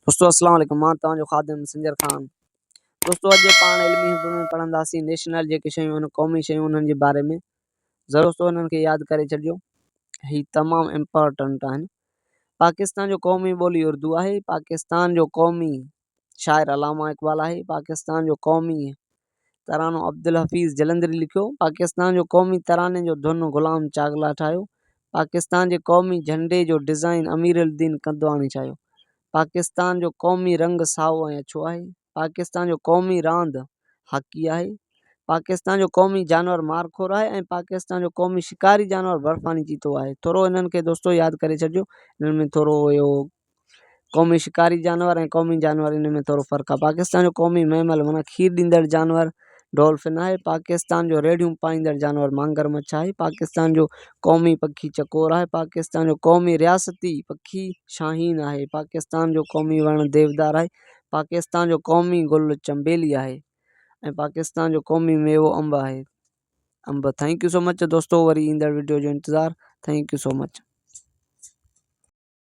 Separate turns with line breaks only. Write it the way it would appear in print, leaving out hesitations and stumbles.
دوستو السلام عليڪم مان توهان جو خادم سنجر خان دوستو اڄ پاڻ علمي حب ۾ پڙهنداسين نيشنل جيڪي شيون آهن قومي شيون انهن جي باري ۾ ضرور دوستو انهن کي ياد ڪري ڇڏجو هي تمام امپارٽنٽ آهن پاڪستان جو قومي ٻولي اردو آهي پاڪستان جو قومي شاعر علامه اقبال آهي پاڪستان جو قومي ترانو عبدالحفيظ جلنڌري لکيو، پاڪستان جو قومي تراني جو ڌن غلام چاڳلا ٺاهيو، پاڪستان جي قومي جهنڊي جو ڊزائين امير الدين ڪندواڻي ٺاهيو، پاڪستان جو قومي رنگ سائو ۽ اڇو آهي، پاڪستان جو قومي راند هاڪي آهي، پاڪستان جو قومي جانور مارخور آهي ۽ پاڪستان جو قومي شڪاري جانور برفاني چيتو آهي. ٿورو انهن کي دوستو ياد ڪري ڇڏجو انهن ۾ ٿورو اهو قومي شڪاري جانور ۽ قومي جانور ان ۾ ٿورو فرق آهي پاڪستان جو قومي ميمل معنيٰ کير ڏيندڙ جانور ڊولفن آهي پاڪستان جو ريڙهيون پائيندڙ جانور مانگر مڇ آهي پاڪستان جو قومي پکي چڪور آهي پاڪستان جو قومي رياستي پکي شاهين آهي پاڪستان جو قومي وڻ ديودار آهي پاڪستان جو قومي گل چنبيلي آهي ۽ پاڪستان جو قومي ميوو انب آهي انب thank you so much دوستو وري ايندڙ وڊيو جو انتظار thank you so much.